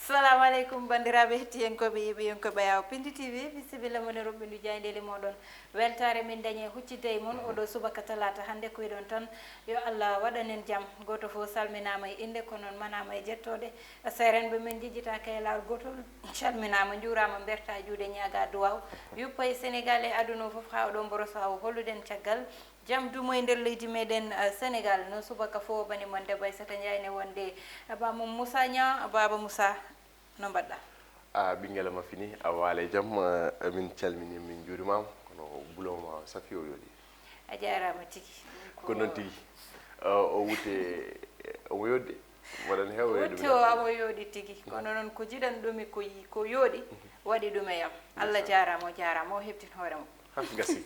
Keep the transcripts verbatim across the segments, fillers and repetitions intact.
Assalamu aleykum, banndiraaɓe hettiyankooɓe, yeeɓiyankooɓe Yawo Pindi T V. Bisimilla mon e roɓɓindu jaayndeeli mooɗon. Weltaare min dañi e huccitde e mon oɗo subaka talaata hannde. Ko wiɗon tan, yo Allah waɗan en jam. Gooto fof salminaama e innde, ko noon manaama e jettooɗe. Seerenɓe men njejjitaaka e laawol gootol, calminaama, njuuraama, mbertaa juuɗe, ñaagaa duwaaw. Yuppa e Senegaal e aduna o fof, haa oɗo mboroso, haa o holluɗen caggal jam dumo e nder leydi meɗen, eh, Senegaal. No subaka fof, bani mon debbo Aissata Ndiaye ne wonde, eh, Baba Moussa Niang. Baba Moussa, no mbaɗɗa? A ɓinngel ma fini, a waale jam, eh, min calmini, min njuurimaama, kono bulo ma safi o yooɗi. A jaaraama tigi. Ko noon tigi. Eh, o wutte, eh, omo yooɗi. Mboɗon heewa wayde. Wutte o, awo yooɗi tigi. Kono noon ko jiɗan ɗumi ko yi-, ko yooɗi, waɗi ɗum e yam. Allah jaaraama, o jaaraama, o heɓtin hoore mum. Hah, gasi.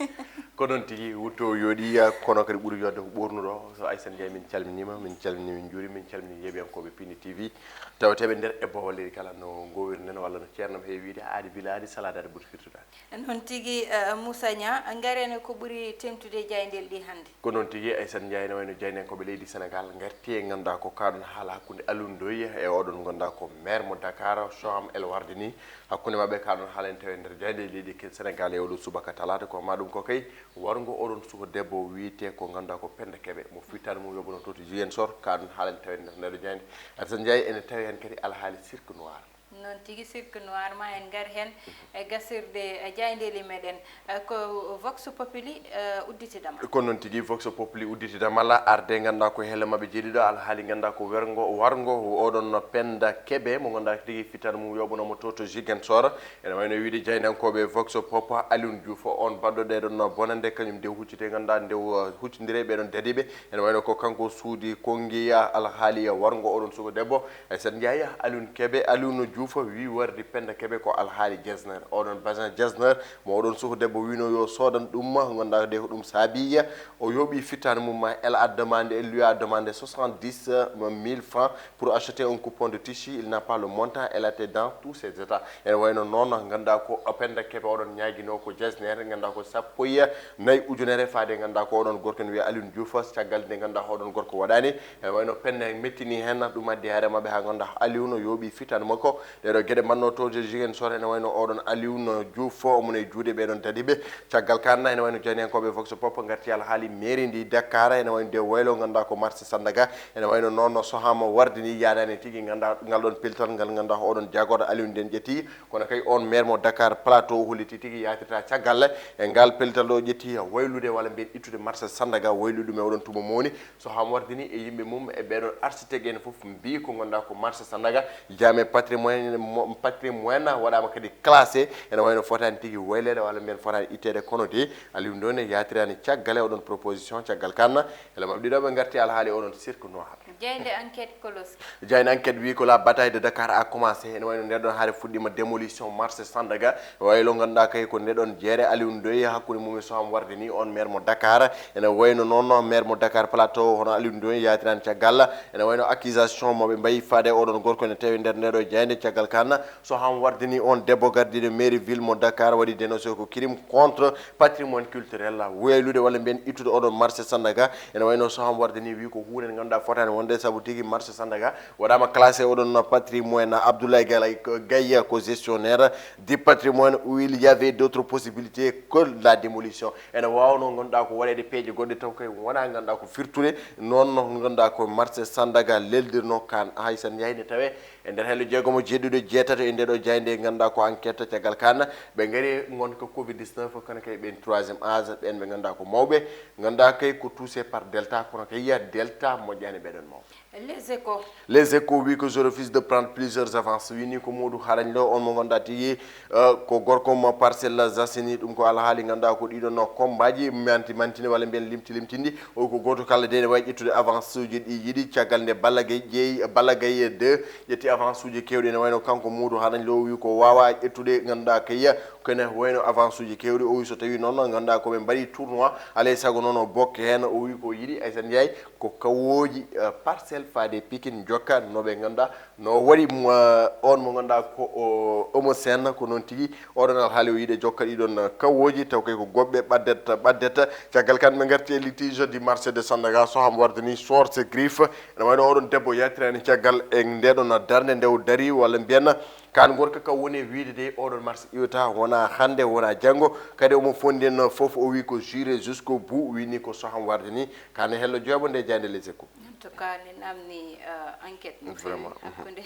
Ko noon tigi, wutte o yooɗi, kono kadi ɓuri yooɗde ko ɓoornuɗo. So Aissata Ndiaye, min calminiima, min calmini, min njuuri, min calmini yeeɓiyankooɓe Pindi T V. Taweteeɓe nder e boowal leydi kala no ngoowirden walla no ceernam heewi wiide, aadi bila aadi, salaade aadi ɓuri firtude aadi. Noon tigi, eh, Moussa Niang, ngaren e ko ɓuri teeŋtude e jaayndeeli ɗi hannde. Ko noon tigi, Aissata Ndiaye, ne wayno jaayndiyankooɓe leydi Senegaal ngarti e ngannduɗaa ko kaɗon haala hakkunde Alioune Ndoye e oɗon ngannduɗaa ko maire mo Dakar, Soham El Wardini. Hakkunde maɓɓe kaɗon haala ene tawi e nder jaayndeeli leydi ke-, Senegaal e oɗo subaka talaata, ko ma ɗum ko kay warngo oɗon suka debbo wiyetee ko ngannduɗaa ko Penda Kebe, mo fittaandu mum yooɓano to to Ziguinchor, kaɗon haala ene tawi e nder nder jaaynde. Aissata Ndiaye, ene tawi heen kadi alhaali cirque noir. Noon tigi, cirque noir, ma en ngar heen e gasirde, e jaayndeeli meɗen. Eh, ko Vox Populi, eh, udditi damal. Ko noon tigi, Vox Populi udditi damal, arde ngannduɗaa ko helle maɓɓe jeeɗiɗo, alhaali ngannduɗaa ko wergo, warngo oɗon Penda Kebe, mo ngannduɗaa tigi fittaandu mum yooɓanoo mo to to Ziguinchor. Ene wayno wiide jaayndiyankooɓe Vox Pop, Alioune Diouf, on baɗɗo ɗee ɗon bonannde, kañum nde huccite ngannduɗaa nde, uh, huccondire ɓee ɗon dadiiɓe. Ene wayno ko kanko suuɗi konngi alhaali warngo oɗon suka debbo. Aissata Ndiaye, Alioune Kebe, Alioune Diouf wi wardi Penda Kebe ko alhaali Getzner. Oɗon basin Getzner mo oɗon suka debbo wino yo soodan ɗum, ngannduɗaa de ko ɗum saabi o yooɓi fittaandu mum, elle a demandé, elle lui a demandé soixante-dix mille francs pour acheter un coupon de tissu, il n'a pas le montant, elle était dans tous ses états. Ene wayno noon, ngannduɗaa ko Penda Kebe oɗon ñaaginoo ko Getzner, ngannduɗaa ko sappo e nayi ujunere faade, ngannduɗaa ko oɗon gorko ne wiyee Alioune Diouf, caggal nde ngannduɗaa oɗon gorko waɗaani. Ene wayno Penda mettini heen, ɗum addi hare maɓɓe haa ngannduɗaa Alioune yooɓi fittaandu makko. Ɗee ɗoo geɗe mbaɗnoo to Ziguinchor, ene wayno oɗon Alioune Diouf, omo e juuɗe ɓee ɗon dadiiɓe. Caggal kaan, ene wayno jaayndiyankooɓe Vox Pop ngarti alhaali mairie ndi Dakar, ene wayno nde waylo ngannduɗaa ko marché Sandaga, ene wayno noon no Soham Wardini yaadaani tigi ngannduɗaa ngal ɗon pellital ngal ngannduɗaa oɗon jaagorɗo Alioune nden ƴetti, kono kay on maire mo Dakar Plateau holliti tigi yaatirta caggal e ngal pellital ɗo ƴetti waylude walla mbiyen ittude marché Sandaga, waylude ɗum e oɗon tuma mowni. Soham Wardini e yimɓe mum e ɓee ɗon architecte en fof mbii ko ngannduɗaa ko marché Sandaga, jaame patrimoine mo-, patrimoine waɗaama kadi classé, ene wayno fotaani tigi wayleede walla mbiyen fotaani itteede, kono de Alioune Ndoye ne yaatiraani caggal e oɗon proposition. Caggal kaan, hele maɓɓe ɗiɗo ɓe ngarti alhaali oɗon cirque noir. Jaaynde Enquête Kolos. Jaaynde Enquête wi ko la bataille de Dakar a commencé. Ene wayno nde ɗon hare fuɗɗiima, démolition marché Sandaga. Waylo ngannduɗaa kay ko nde ɗon jeere Alioune Ndoye hakkunde mum e Soham Wardini, on maire mo Dakar. Ene wayno noon maire mo Dakar Plateau, hono Alioune Ndoye yaatiraani caggal. Ene wayno accusation mo ɓe mbayi faade oɗon gorko ene tawi nder nde ɗo jaaynde. Caggal kaan, Soham Wardini, on debbo gardiiɗo mairie ville mo Dakar, waɗi dénoncé ko crime contre patrimoine culturel, waylude walla mbiyen ittude oɗon marché Sandaga. Ene wayno Soham Wardini wi ko huunde nde ngannduɗaa fotaani wonde, sabu tigi marché Sandaga waɗaama classé oɗon patrimoine. Abdoulaye Gala-, Gaye ko gestionnaire du patrimoine, où il y avait d'autres possibilités que la démolition. Ene waawno ngannduɗaa ko waɗeede peeje goɗɗe, taw kay wonaa ngannduɗaa ko firtude, noon no ngannduɗaa ko marché Sandaga leldirno kaan. Aissata Ndiaye ne tawee e nder hello jeegomo, jeeɗiɗo, jeetato e nde ɗo jaaynde ngannduɗaa ko Enquête. Caggal kaan, ɓe ngari ngon ko covid dix-neuf, kono kay ɓen troisième âge, ɓen ɓe ngannduɗaa ko mawɓe, ngannduɗaa kay ko touché par Delta, kono kay yiya Delta moƴƴaani ɓee ɗon mawɓe. Les Échos. Les Échos wi ko je refuse de prendre plusieurs avances. Wini ko Modou Haragne Lo, on mo ngannduɗaa tigi, eh, ko gorko mo Parcelles Assainies. Ɗum ko alhaali ngannduɗaa ko ɗiɗon no combat ji manti mantini walla mbiyen limti limtindi. O ko gooto kala de ne wawi ƴettude avance uji ɗi yiɗi. Caggal nde Balla Gaye ƴeewi, Balla Gaye deux ƴetti avance uji keewɗi, ene wayno kanko Modou Haragne Lo o wi ko wawa ƴettude ngannduɗaa kay, kene wayno avance uji keewɗi. O wi so tawi noon ngannduɗaa ko ɓe mbaɗi tournoi, alay sago noon o bokke heen. O wi ko yiɗi Aissata Ndiaye ko kawooji, eh, Parcelles Faade Pikine, jokka no ɓe ngannduɗaa no waɗi mo, eh, on mo ngannduɗaa ko o Eumeu Sène. Ko noon tigi oɗon alhaali o yiɗe jokka ɗiɗon kawooji, taw kay ko goɓɓe ɓaddetta ɓaddetta. Caggal kan ɓe ngarti e litige du marché de Sandaga, so ham warde ni source griffe. Ene wayno oɗon debbo yaltirani caggal e ndeɗon darnde nde o dari, walla mbiyen kaan gorko ka woni e wiide de oɗon marché iwata wona hannde, wona janngo. Kadi omo fondi en fof, o wi ko juré jusqu'au bout, wini ko so ham warde ni. Kane hello jooɓo nde jande les échos. En tout cas, ne namni, euh, enquête no feewi. Vraiment. Hakkunde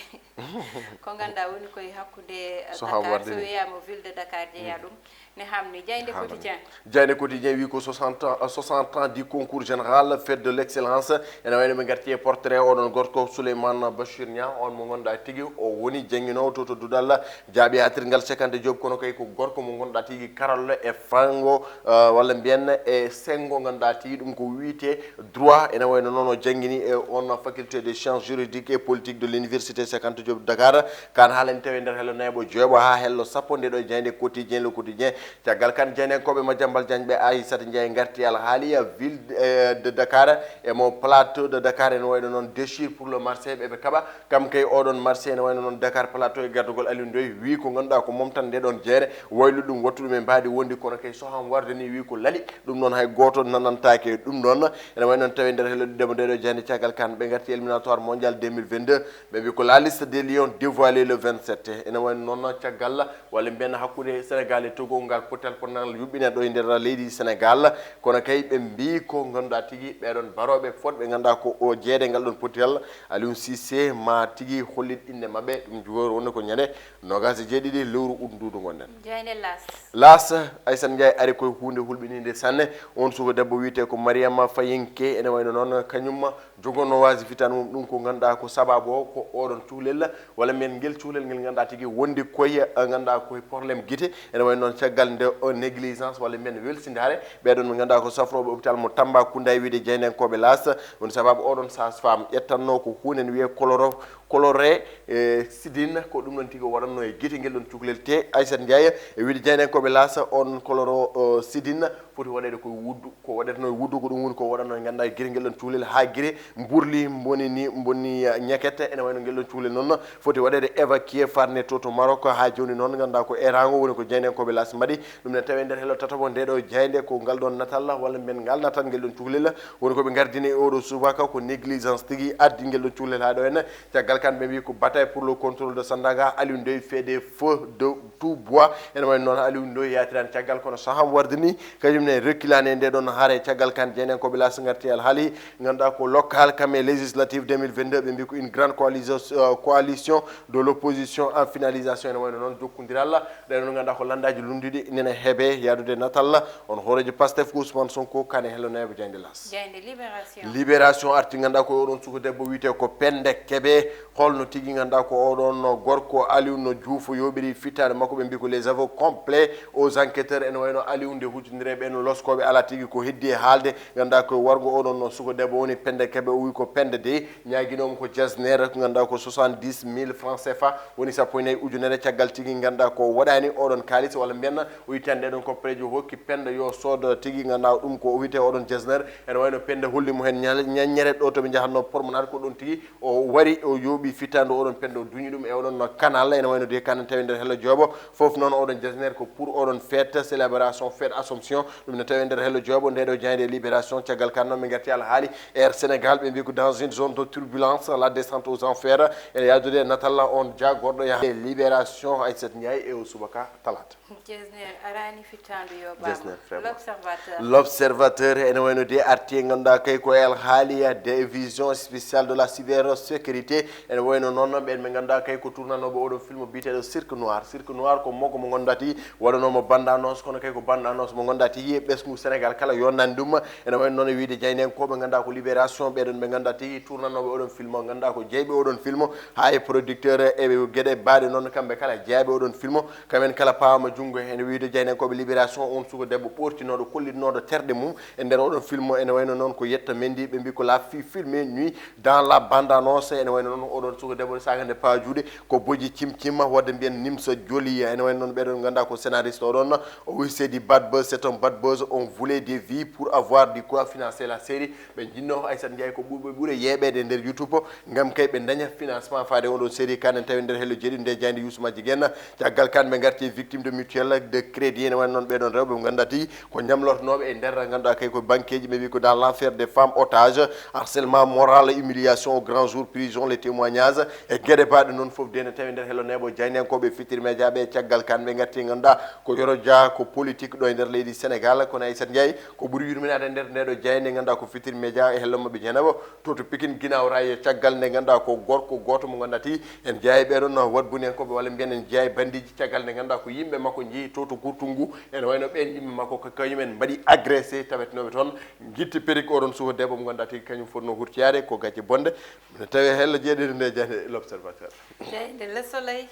ko ngannduɗaa woni koye hakkunde, euh, so ham Dakar, warde so ni wiyama ville de Dakar jeeya ɗum, ne hamni. Jayde Quotidien. Jayde Quotidien wi ko soixante ans, euh, soixante ans du concours général, fête de l'excellence. Ene wayno ɓe ngarti e portrait oɗon gorko Souleymane Bachir Niang, on mo ngannduɗaa tigi o woni jannginoowo to, to duɗal jaaɓi haatirgal Cheikh Anta Diop, kono kay ko gorko mo ngannduɗaa tigi karallo e fango, euh, walla mbiyen e sengo ngannduɗaa tigi ɗum ko wiyete droit. Ene wayno noon o janngini e on faculté des sciences juridiques et politiques de l'université Cheikh Anta Diop Dakar. Kan haalani tawi e nder hello nayaɓo jeeɓo haa hello sappo nde ɗo jayde Quotidien, Le Quotidien. Caggal kan jaynenkooɓe Madiambal Diagne ɓe Aissata Ndiaye ngarti alhaali ville, eh, de Dakar e mo plateau de Dakar, ene wayno noon déchire pour le marché ɓe ɓe kaɓa. Kam kay oɗon marché ene wayno noon Dakar Plateau e gardugol Aliou Ndoye wi ko ngannduɗaa ko momtan nde ɗon jeere, waylude ɗum, wattu ɗum e mbaadi wondi, kono kay so ham warde ni wi ko lali. Ɗum noon hay gooto nanantaake ɗum ɗon. Ene wayno noon tawi nder hello ɗiɗaɓo nde ɗo jayde caggal kan ɓe ngarti éliminatoire mondial deux mille vingt-deux. Ɓe mbi ko la liste des lions dévoilée le vingt-sept. Ene wayno noon caggal walla mbiyen hakkunde Sénégal e Togo ngal potal potngal yuɓɓine ɗo e nder leydi Sénégal. Kono kay ɓe mbi ko ngannduɗaa tigi ɓeɗon barooɓe fotɓe ngannduɗaa ko o jeede ngal ɗon potal, Aliou Cissé ma tigi hollit innde maɓɓe. Ɗum juwori wonde ko ñande nogas e jeeɗiɗi lewru ut nduudu ngonɗen. Jayde L'As. L'As, Aissata Ndiaye ari koye huunde hulɓininde sanne. On suka debbo wiyete ko Mariama Fayinke, ene wayno noon kañum jogonno waasi fitaande mum, ɗum ko ngannduɗaa ko sababu o ko oɗon cuhlel, walla mbiyen ngel cuhlel ngel ngannduɗaa tigi wondi koye, eh, ngannduɗaa koye problème gite. Ene wayno noon caggal nde o négligence walla mbiyen welsindaare ɓeɗon ɓe ngannduɗaa ko safrooɓe hôpital mo Tambacounda e wiyde jaynenkooɓe L'As. Woni sababu oɗon sage-femme ƴettanno ko huunde ne wiyee chloro-, chloré, eh, sidine, ko ɗum ɗon tigi o waɗatno e gite ngel ɗon cukalel. Te Aissata Ndiaye e wiyde jaynenkooɓe L'As, on chloro, eh, sidine foti waɗeede koye wuddu, ko waɗetno e wuddu ko ɗum woni ko waɗatno e ngannduɗaa gite ngel ɗon cukalel haa gite mburli mboni ni, mboni, eh, ñakete. Ene wayno ngel ɗon cukalel noon foti waɗeede évacué farne to, to Maroc. Haa jooni noon ngannduɗaa ko eeraango woni ko jaynenkooɓe L'As mbaɗi. Ɗum ne tawi nder hello tataɓo nde ɗo jayde ko ngal ɗon natal walla mbiyen ngal natal ngel ɗon cukalel woni ko ɓe ngardini e oɗo subaka, ko négligence tigi addi ngel ɗon cukalel haa ɗo henne. Caggal kan ɓe mbi ko bataille pour le contrôle de Sandaga, Aliou Ndoye fait des feux de tout bois. Ene wayno noon Aliou Ndoye yaatirani caggal kono so ham warde ni kañum ne reculani e nde ɗon haare. Caggal kan jaynenkooɓe L'As ngarti alhaali ngannduɗaa ko local kam e législative deux mille vingt-deux, ɓe mbi ko une grande coalition, euh, coalition de l'opposition en finalisation. Ene wayno noon jokkondiral ɗen ɗon ngannduɗaa ko lanndaaji lunndiɗi nene heɓe yahdude natal on hooreejo Pastef ko Ousmane Sonko. Kane hello nayaɓo jayde L'As. Jayde Libération. Libération arti ngannduɗaa ko oɗon suka debbo wiyete ko Pende Kebe. Holno tigi ngannduɗaa ko oɗon gorko Aliou no Diouf yoɓiri fitaande makko, ɓe mbi ko les aveux complets aux enquêteurs. Ene wayno Aliou nde huccondire ɓen loskooɓe alaa tigi ko heddi e haalde. Ngannduɗaa ko wargo oɗon suka debbo woni Pende Kebe, o wi ko Pende de ñaaginoomo ko jasner, ko ngannduɗaa ko soixante-dix mille francs C F A, woni sappo e nayi ujunere. Caggal tigi ngannduɗaa ko waɗani oɗon kaalis, walla mbiyen o ittande ɗon ko prejo hokki Penda yo soodo tigi ngannduɗaa ɗum ko o wiyete oɗon jasner. Ene wayno Penda holli mo heen ñal-, ñaññere ɗo to ɓe njahatno promenade, ko ɗon tigi o wari o yooɓi fittaandu oɗon Penda, o duñi ɗum e oɗon canal. Ene wayno de kanen tawi nder hello jooɓo fof noon oɗon jasner ko pour oɗon fête, célébration fête Assomption. Ɗum ne tawi nder hello jooɓo nde ɗo jayde Libération. Caggal kan noon ɓe ngarti alhaali Air Sénégal, ɓe mbi ko dans une zone de turbulence, la descente aux enfers. Ene yahdude natal on jagorɗo yaha Libération, Aissata Ndiaye e o subaka talaata. Jesner arani fittaandu yo ɓaam. Jesner, vraiment. L'Observateur. L'Observateur ene wayno de arti e ngannduɗaa kay ko alhaali division spéciale de la cybersécurité. Ene wayno noon ɓen ɓe ngannduɗaa kay ko tournanooɓe oɗo film biyeteeɗo Cirque Noir. Cirque Noir ko makko mo ngannduɗaa tigi waɗanoomo bande annonce, kono kay ko bande annonce mo ngannduɗaa tigi ɓesngu Sénégal kala yonnani ɗum. Ene wayno noon e wiyde jaynenkooɓe ngannduɗaa ko Libération, ɓeɗon ɓe ngannduɗaa tigi tournanooɓe oɗon film o ngannduɗaa ko jeyɓe oɗon film, haa e producteur e geɗe baaɗe noon, kamɓe kala jeyaaɓe oɗon film. Kamen kala pawaama junngo heen wiyde jaynenkooɓe Libération, on suka debbo ɓortinooɗo, kollitnooɗo terɗe mum e nder oɗon film. Ene wayno noon ko Yetta Mendy, ɓe mbi ko la fille filmée nue dans la bande annonce. Ene wayno noon oɗon suka debbo saaka nde pawa juuɗe ko boji cimcim, wadde mbiyen nimsa joli. Ene wayno noon ɓeɗon ngannduɗaa ko scénariste oɗon, o wi c'est du bad buzz, c'est un bad buzz, on voulait des vues pour avoir de quoi financer la série. Ɓe jinnoo Aissata Ndiaye Ko ɓuuɓe ɓure yeeɓeede e nder YouTube o, ngam kay ɓe ndaña financement faade oɗon série. Kanen tawi nder hello jeeɗiɗi nde jaaynde Youssouma Jigéen. Caggal kan ɓe ngarti victime de mutuelle de crédit, ene wayno noon ɓee ɗoon rewɓe mo ngannduɗaa tigi ko ñamlortonooɓe e nder, ngannduɗaa kay ko banqueeji, ɓe mbi ko dans l'affaire des femmes otages, harcèlement moral, humiliation au grand jour, prison, les témoignages, e geɗe baaɗe noon fof de ne tawi nder hello neeɓo jaayndiyankooɓe Futurs Médias ɓe. Caggal kan ɓe ngarti, ngannduɗaa ko Yoro Dia, ko politique ɗo e nder leydi Sénégal, kono Aissata Ndiaye ko ɓuri yurminaade nder ndeɗo jaaynde, ngannduɗaa ko Futurs Médias e hello maɓɓe jeenaɓo. To to Pikine Guinaw Rail, caggal nde ngannduɗaa ko gorko gooto mo ngannduɗaa tigi en jeyaa e ɓee ɗoon waɗbuniyaankooɓe, walla mbiyen en jeyaa e bandiiji, caggal nde ngannduɗaa ko yimɓe makko njeyi to to Gurtungu, ene wayno ɓeen yimɓe makko ko kañum en mbaɗi agressé, tawetenooɓe toon njitti perik oɗon suka debbo mo ngannduɗaa tigi kañum fotnoo hurtiyaade, ko gacce bonɗe. Ene tawi hello jeeɗiɗi nde jaaynde L'Observateur. Jaaynde Le Soleil.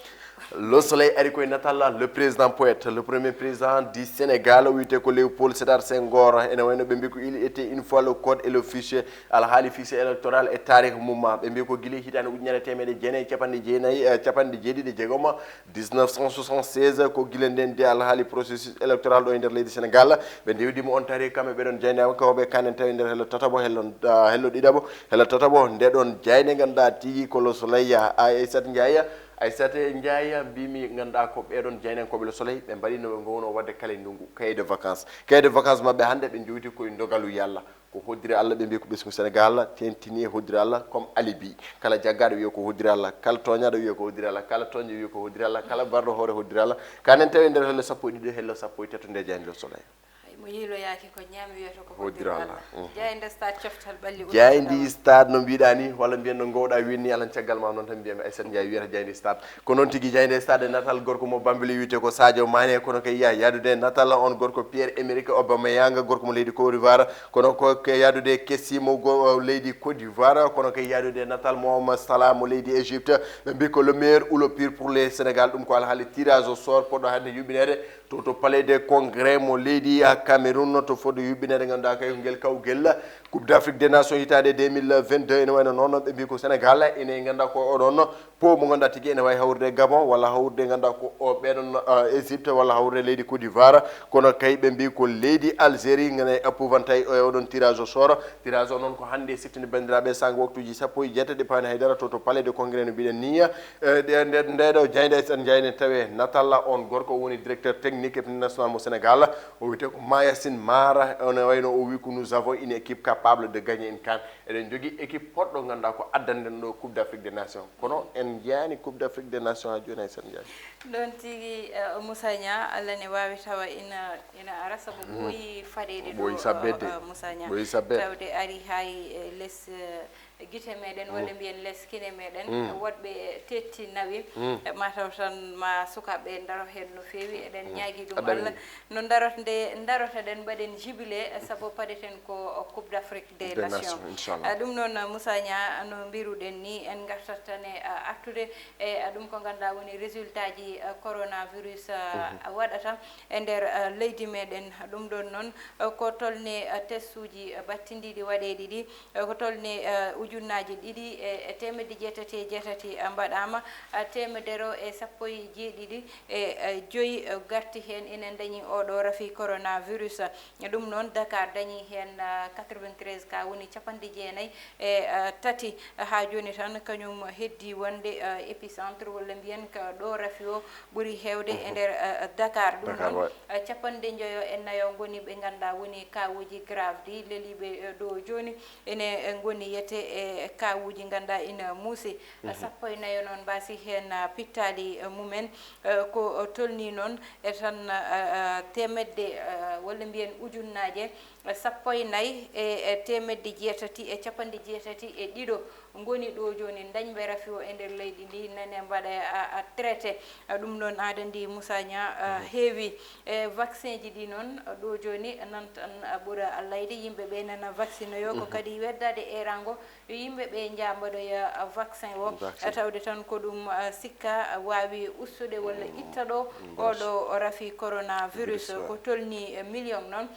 Le Soleil ari koye natal le président poète, le premier président du Sénégal, o wiyetee ko Léopold Sédar Senghor. Ene wayno ɓe mbi ko il était une fois le code et le fichier, alhaali fichier électoral e taarih mum. Ɓe mbi ko gila hitaande ujunere teemedde jeenayi e capanɗe jeenayi, eh, capanɗe jeeɗiɗi e jeegom, dix-neuf cent soixante-seize, ko gila nden de alhaali processus électoral ɗo e nder leydi Sénégal. Ɓe ndewdi mo on taarih kam e ɓee ɗoon jaayndiyankooɓe, kanen tawi nder hello tataɓo, hello, ah, hello ɗiɗaɓo, hello tataɓo nde ɗoon jaaynde, ngannduɗaa tigi ko Le Soleil. A, Aissata Ndiaye, Aissata Ndiaye, mbimi, ngannduɗaa ko ɓee ɗoon jaayndiyankooɓe Le Soleil, ɓe mbaɗi no ɓe ngoowno waɗde kala e ndunngu, cahier de vacances. Cahier de vacances maɓɓe hannde, ɓe njowti koye ndogalu Yalla. Ko hoddire Allah, ɓe mbi ko ɓesngu Sénégal, teeŋtini e hoddire Allah comme alibi. Kala jaggaaɗo wiya ko hoddire Allah, kala tooñaaɗo wiya ko hoddire Allah, kala tooñɗo wiya ko hoddire Allah, kala barɗo hoore hoddire Allah. Kanen tawi nder hello sappo e ɗiɗi, hello sappo e tati nde jaaynde Le Soleil. Hay mo yiiloyaaki ko ñaami wiyata ko hoddire Allah. Mhm. Jaaynde Stade, coftal ɓalli. Jaaynde Stade no mbiɗa ni, walla mbiyen no ngowɗaa winni, alan caggal ma noon tan mbiyami Aissata Ndiaye wiyata jaaynde Stade. Ko noon tigi, jaaynde Stade, natal gorko mo Bambili wiyetee ko Sadio Mané, kono kay ya-, yaadude natal on gorko Pierre-Emerick Aubameyang, gorko mo leydi Côte d'Ivoire, kono ko ke yaadude kessi mo go-, leydi Côte d'Ivoire, kono kay yaadude natal Mohamed Salah mo leydi Égypte. Ɓe mbi ko le meilleur ou le pire pour le Sénégal, ɗum ko alhaali tirage au sort poɗɗo hannde yuɓɓineede to, to Palais des Congrès mo leydi, ah, Cameroun, to fodde yuɓɓineede, ngannduɗaa kay ko ngel kawgel Coupe d'Afrique des Nations hitaande deux mille vingt-deux. Ene wayno noon, ɓe mbi ko Sénégal ene ngannduɗaa ko oɗon po mo ngannduɗaa tigi ene wawi hawrude Gabon, walla hawrude ngannduɗaa ko o ɓeɗon, ah, Égypte, walla hawrude leydi Côte d'Ivoire. Kono kay ɓe mbi ko leydi Algérie ngana e épouvantail e oɗon tirage au sort. Tirage o noon ko hannde siftini banndiraaɓe, sanga waktuuji sappo e jeetati paani haydara to, to Palais de Congrès no mbiɗen ni. Eh, nde, nde, nde ɗo jaaynde Aissata Ndiaye ne tawe natal on gorko woni directeur technique équipe nationale mo Sénégal. O wiyetee ko Mayacine Mara. Ene wayno o wi ko nous avons une équipe capable de gagner une CAN. Eɗen jogii équipe poɗɗo ngannduɗaa ko addanɗen ɗo Coupe d'Afrique des Nations. Kono en njeyaani Coupe d'Afrique des Nations haa jooni, Aissata Ndiaye. Ɗoon tigi, eh, Moussa Niang, Allah ne waawi tawa ina, ina ara sabu ɓooyi fadeede ɗo, ɓooyi sabbeede. Eh, Moussa Niang. Ɓooyi sabbeede. Tawde ari hay, eh, les, eh, gite meɗen, walla mbiyen les kine meɗen, woɗɓe tetti nawi. Eh, mataw tan ma sukaaɓe ndaro heen no feewi, eɗen ñaagii ɗum Allah. No ndarot-, nde ndaroteɗen, mbaɗen jubilé, eh, sabu paɗeten ko Coupe d'Afrique des Nations. Inchallah. Ah, ɗum noon, Moussa Niang, no mbiruɗen ni, en ngartat tan e, ah, artude e, ah, ɗum ko ngannduɗaa woni résultat ji, ah, coronavirus, ah, waɗata e nder, ah, leydi meɗen. Ɗum ɗoon noon, ah, ko tolni, ah, test uji, ah, battindiiɗi waɗeeɗi ɗi, ah, ko tolni, ah, ujunnaaji ɗiɗi e, e teemedde jeetati e jeetati, ah, mbaɗaama, ah, teemedere e sappo e jeeɗiɗi e, eh, joyi, eh, garti heen ina ndañi oɗo rafi coronavirus. Ɗum noon, Dakar dañi heen, ah, quatre-vingt-treize ka, woni capanɗe jeenayi e, ah, tati. Haa jooni tan, kañum heddi wonde, ah, épicentre, walla mbiyen ka ɗo rafi o ɓuri heewde e nder, ah, Dakar. Ɗum noon, ah, capanɗe njoyo e nayo ngoni ɓe ngannduɗaa woni kawuuji grave ɗi leliiɓe, eh, ɗo jooni. Ene, eh, ngoni yete e kawuuji ngannduɗaa ina muusi. Sappo e nayo noon mbaasi heen, ah, pittaali, eh, mumen. Eh, ko, eh, tolnii noon e tan, eh, eh, teemedde, eh, walla mbiyen ujunnaaje, eh, sappo e nayi e, e teemedde jeetati e capanɗe jeetati e ɗiɗo ngoni ɗo jooni, dañɓe rafi o e nder leydi ndi, nane mbaɗa, a, a, traité. Eh, ɗum noon, aɗa anndi, Moussa Niang, eh, heewi. E vaccin ji ɗi noon, eh, ɗo jooni nan tan, eh, ɓura layde, yimɓe ɓe nana vaccine yo, ko kadi weddaade erango. Yo yimɓe ɓe njaha mbaɗoya vaccin o, tawde tan ko ɗum, ah, sikka, ah, waawi ustude walla itta ɗo oɗo rafi coronavirus. Ko tolni, eh, million noon,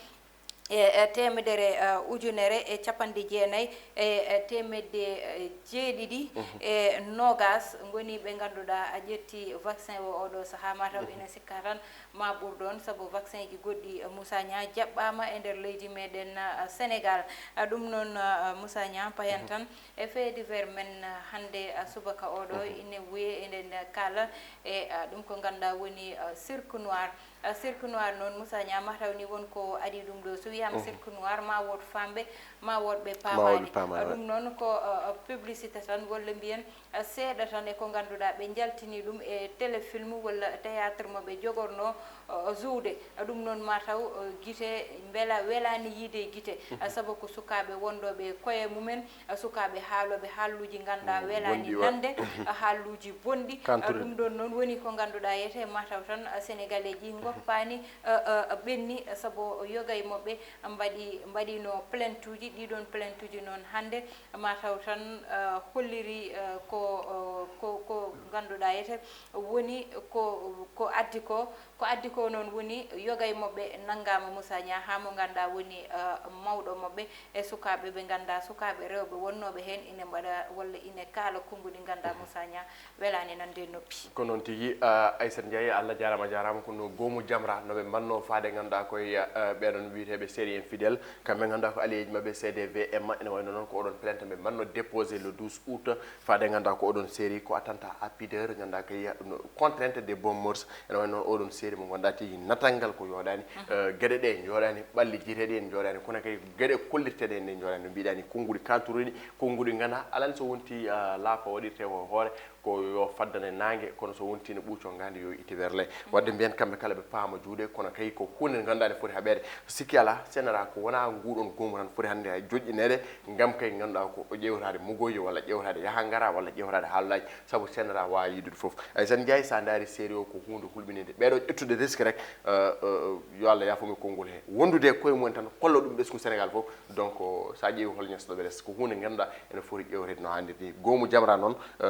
e e teemedere, eh, ujunere e capanɗe jeenayi e e teemedde, eh, jeeɗiɗi e noogaas ngoni ɓe ngannduɗaa a ƴetti vaccin o oɗo sahaa, mataw ina sikka tan ma ɓur ɗoon, sabu vaccin ji goɗɗi, eh, Moussa Niang jaɓɓaama e nder leydi meɗen, eh, Sénégal. Ah, ɗum noon, eh, Moussa Niang, payen tan e fait divers men, eh, hannde, eh, subaka oɗo ine wuye, eɗen kaala e, eh, ɗum ko ngannduɗaa woni, eh, cirque noir. Ah, cirque noir noon, Moussa Niang, mataw ni won ko adii ɗum ɗo. So wiyaama cirque noir, ma wood faamɓe, ma wood ɓe paamaani. Ah, ɗum noon ko, ah, ah, publicité tan, walla mbiyen, ah, seeɗa tan e ko ngannduɗaa ɓe njaltini ɗum e téléfilm walla théâtre mo ɓe jogorno, ah, zuwde. Ah, ɗum noon mataw, ah, gite mbela-, welaani yiide e gite. Ah, sabu ko sukaaɓe wondooɓe e koye mumen, ah, sukaaɓe haalooɓe haalluuji ngannduɗaa welaani nande, ah, haalluuji bonɗi. Ah, ɗum ɗoon noon woni ko ngannduɗaa yete mataw tan, ah, Sénégalais ji ngoppaani, ah, ah, ɓenni, ah, sabu yoga e maɓɓe mbaɗi, mbaɗino plainte uji. Ɗiɗon plainte uji noon hannde mataw tan, ah, holliri, ah, ko, ah, ko, ko ngannduɗaa yete woni ko, ko addi ko. Ko addi ko noon woni yoga e maɓɓe nanngaama Moussa Niang haa mo ngannduɗaa woni, ah, mawɗo maɓɓe e sukaaɓe ɓe ngannduɗaa, sukaaɓe rewɓe wonnooɓe heen ine mbaɗa walla ine kaala konnguɗi ngannduɗaa Moussa Niang welaani nande e noppi. Ko noon tigi, ah, Aissata Ndiaye, Allah jaaraama, jaaraama. Ko no goomu Jamra no ɓe mbanno faade ngannduɗaa koye, ah, ɓeɗon wiyeteeɓe série infidèle, kamɓe ngannduɗaa ko alliéji maɓɓe C D V M, ene wayno noon ko oɗon plainte ɓe mbanno déposé le douze août, faade ngannduɗaa ko oɗon série ko attentat à pudeur, ngannduɗaa kay ɗum no contrainte des bonnes mœurs, ene wayno noon oɗon série mo ngannduɗaa tigi natal ngal ko yooɗaani, eh, geɗe ɗe njooɗaani, ɓalli jiiteɗi en njooɗaani, kono kay geɗe kollirteɗe en ɗe njooɗaani, no mbiɗaa ni konnguɗi kanturuɗi, konnguɗi ngana, alaa ni so wonti, ah, laafa waɗirte ko hoore, ko yo faddane naange, kono so wonti ne ɓuuco ngaandi yo itti werle. Waɗde mbiyen kamɓe kala ɓe paama juuɗe, kono kay ko huunde nde ngannduɗaa ne foti haɓeede. Sikki alaa, C N R A ko wonaa nguɗon goomu tan foti hannde hay joƴƴineede, ngam kay ngannduɗaa ko o ƴeewtaade mugooji walla ƴeewtaade yaha ngara walla ƴeewtaade haalullaaji, sabu C N R A waawi yiɗude fof. Ay, sen njaay, sa ndaari série o ko huunde hulɓininde. Ɓeeɗo ƴettude risque rek, eh, eh, yo Allah yaafo mi konngol he. Wondude e koye mumen tan, kolla ɗum ɓesngu Sénégal fof. Donc, sa ƴeewi hol ñasɗo ɓe les, ko huunde ngannduɗaa ene foti ƴeewteede no haanirta ni. Goomu Jamra noon, eh,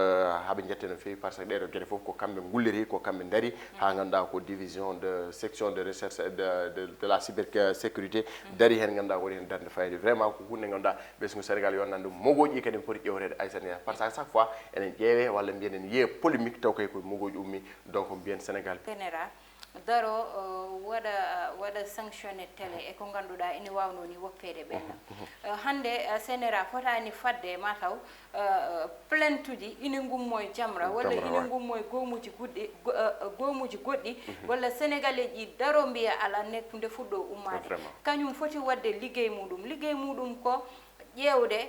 haɓe njette no feewi, par ce que ɗeeɗo geɗe fof ko kamɓe ngulliri, ko kamɓe ndari, haa ngannduɗaa ko division de section de recherche de, de, de la cybersécurité dari heen, ngannduɗaa ko waɗi heen darnde fayde. Vraiment, ko huunde ngannduɗaa ɓesngu Sénégal yo nanndu mogooji kadi foti ƴeewteede, Aissata Ndiaye. Par ce que chaque fois enen ƴeewe walla mbiyen en yiye polémique taw kay ko mogooji ummi, donc mbiyen Sénégal. C N R A daro, uh, waɗa, waɗa sanctionné télé e ko ngannduɗaa ene waawnoo ni woppeede ɓenna. Uh, hannde, uh, C N R A fotaani fadde mataw, uh, plainte uji ine ngummo e Jamra walla ine ngummo e goomuuji guɗɗi, go-, uh, uh, goomuuji goɗɗi, walla Sénégalais ji daro mbiya alaa ne nde fuɗɗo ummaade. Kañum foti waɗde liggey muɗum. Liggey muɗum ko ƴeewde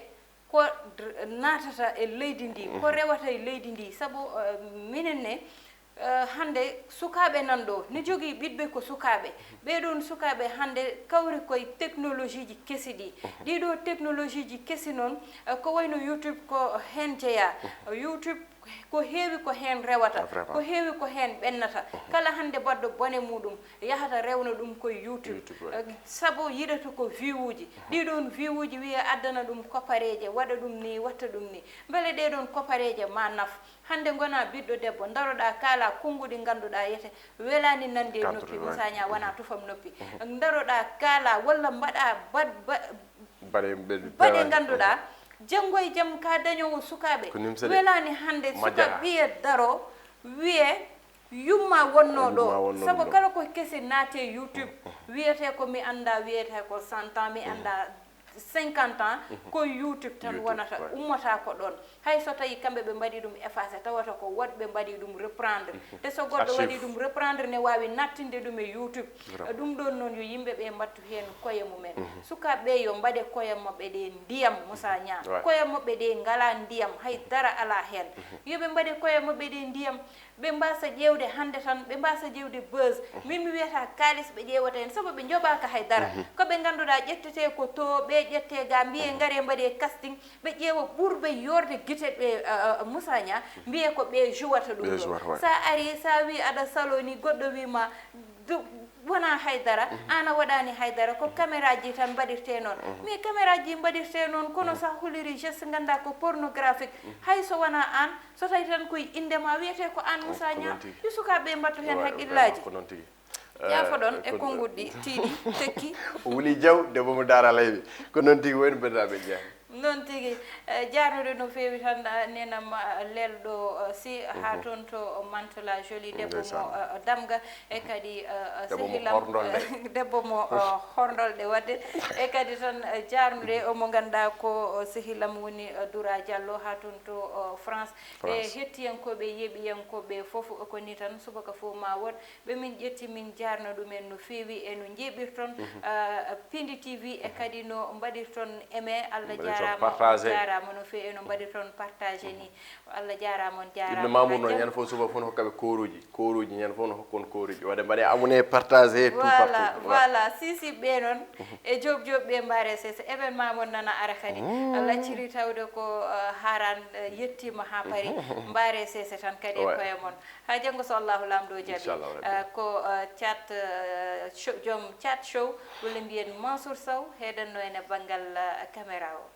ko d-, naatata e leydi ndi, ko rewata e leydi ndi. Sabu, uh, minen ne, Eh, hannde sukaaɓe nan ɗo, ne jogii ɓiɗɓe ko sukaaɓe. Ɓee ɗoon sukaaɓe hannde kawri koye technologie ji kesi ɗi. Ɗii ɗoo technologie ji kesi noon, eh, ko wayno YouTube ko heen jeyaa. YouTube ko heewi ko heen rewata, ko heewi ko heen ɓennata. Kala hannde baɗɗo bone muɗum yahata rewna ɗum koye YouTube. Eh, sabu yiɗata ko vue uji. Ɗii ɗoon vue uji wiya addana ɗum kopareeje, waɗa ɗum ni, watta ɗum ni. Mbele ɗee ɗoon kopareeje ma naf? Hannde ngonaa biɗɗo debbo, ndaroɗaa kaalaa konnguɗi ngannduɗaa yete welaani nande e noppi, Moussa Niang wonaa tufam noppi. Ndaroɗaa kaalaa walla mbaɗaa baɗ-, ba-, baɗe ngannduɗaa janngo e jam ka dañoowo sukaaɓe. Welaani hannde suka ɓiye daro wiye yumma wonno ɗo. Sabu kala ko kesi naate YouTube, wiyete ko mi anndaa, wiyete ko cent ans, mi anndaa cinquante ans, ko YouTube tan wonata, ummata ko ɗoon. Hay so tawii kamɓe ɓe mbaɗi ɗum effacé, tawata ko woɗɓe mbaɗi ɗum reprendre. Te so goɗɗo waɗi ɗum reprendre, ne waawi nattinde ɗum e YouTube. Ɗum ɗoon noon, yo yimɓe ɓe mbattu heen koye mumen. Sukaaɓe ɓe yo mbaɗe koye maɓɓe ɗe ndiyam, Moussa Niang. Koye maɓɓe ɗe ngalaa ndiyam, hay dara alaa heen. Yo ɓe mbaɗe koye maɓɓe ɗe ndiyam. Ɓe mbaasa ƴeewde hannde tan, ɓe mbaasa ƴeewde buzz. Min mi wiyata kaalis ɓe ƴeewata heen, sabu ɓe njoɓaaka hay dara. Ko ɓe ngannduɗaa ƴettete ko to, ɓe ƴette ga, mbiye ngare mbaɗe casting, ɓe ƴeewa ɓurɓe yoorde gite ɓe, uh, uh, Moussa Niang, mbiye ko ɓe jouwata ɗum ɗo. Sa ari, sa wi aɗa saloni, goɗɗo wi ma, du-, wona hay dara, an a waɗani hay dara, ko caméra ji tan mbaɗirte noon. Mais caméra ji mbaɗirte noon, kono sa huliri geste ngannda ko pornographique, hay so wona an, so tawi tan koye innde ma wiyete ko an Moussa Niang, yo sukaaɓe mbattu heen haqqillaaji. Ko noon tigi. Jaafoɗon e konnguɗi tiiɗi tekki. O wuli jaw debbo mo daara layɓe. Ko noon tigi woni banndiraaɓe jeeya. Noon tigi. Eh, jaarnude no feewi tan, eh, nenam, eh, lelɗo, eh, si haa toon to Mantola Joli, debbo mo, eh, damga e kadi, eh, eh, Debbo mo sehilam, horndolde. Eh, debbo mo, eh, horndolde waɗde. E kadi tan, eh, jaarnude omo ngannduɗaa ko, eh, sehilam woni, eh, Dura Diallo haa toon to, eh, France. E France. Hettiyankooɓe, yeeɓiyankooɓe fof ko ni tan, subaka fof ma wood ɓe min ƴetti, min jaarna ɗumen no feewi e no njeeɓirton, ah, Pindi T V e kadi no mbaɗirton aimé. Allah Mbaɗirton jaaraama, partagé. Jaaraama no feewi e no mbaɗirton partagé ni. Allah jaaraama, on jaaraama. Ibnu Mamour noon ñande fof suba fof no hokkaɓe koruuji, koruuji ñande fof no hokkon koruuji. Waɗde mbaɗe abonné, partagé tout Voilà, partout. Voilà, sisi ɓe noon e job job ɓe mbaare sese événement mon nana ara kadi. Lacciri tawde ko, eh, haran, eh, yettima ha paari. Mbaare sese tan kadi e Ouais. Koye mon. Ha janngo so Allahu Laamɗo jaɓi. Inchallahu Rabbi. Eh, ko, eh, chat, eh, show, joom chat show, walla mbiyen Mansour Sow, heedanno en e banngal, eh, caméra o.